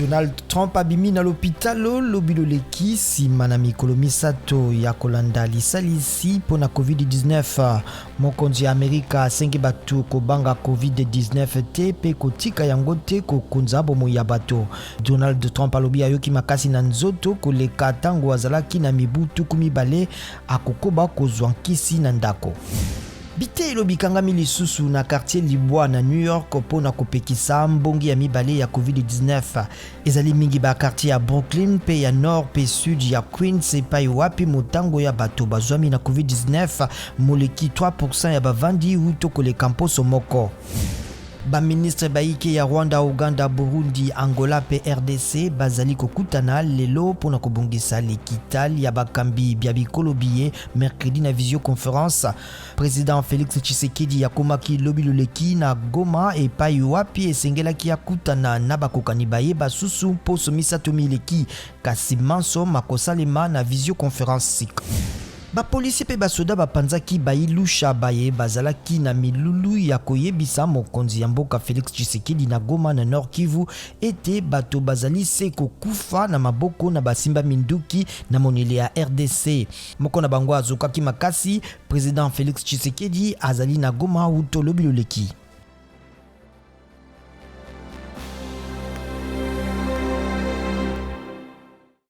Donald Trump abimi na lopitalo lobi loleki nsima na mikolo misato ya kolanda lisalisi mpo na COVID-19. Mokonzi ya Amerika asengi bato kobanga COVID-19 te mpe kotika yango te kokonza bomoi ya bato. Donald Trump alobi ayoki makasi na nzoto koleka ntango azalaki na mibu 20, akokoba kozwa nkisi na ndako. Biteyelo bikangami lisusu na quartier Libwa na New York mpo na kopekisa mbonge ya mibale ya COVID-19. Ezali mingi ba quartier ya Brooklyn mpe ya nord mpe sud ya Queens epai wapi motango ya bato bazwami na COVID-19 moleki 3% ya bavandi wuto koleka mposo moko. Ba ministre baike ya Rwanda, Uganda, Burundi, Angola mpe RDC bazali kokutana lelo mpo na kobongisa likita ya bakambi bya bikolo biye mercredi na visioconference. President Felix Tshisekedi akomaki lobi loleki na Goma epai wapi esengelaki akutana na bakokani baye basusu mposo misato mileki, kasi manso makosalema na visioconference sika. Bapolisi mpe basoda bapanzaki bailusha baye bazalaki na milulu ya koyebisa mokonzi ya mboka Felix Tshisekedi na Goma na Nord Kivu ete bato bazali se kokufa na maboko na basimba minduki na monyele ya RDC. Moko na bango azokaki makasi. President Felix Tshisekedi azali na Goma wuto lobi loleki.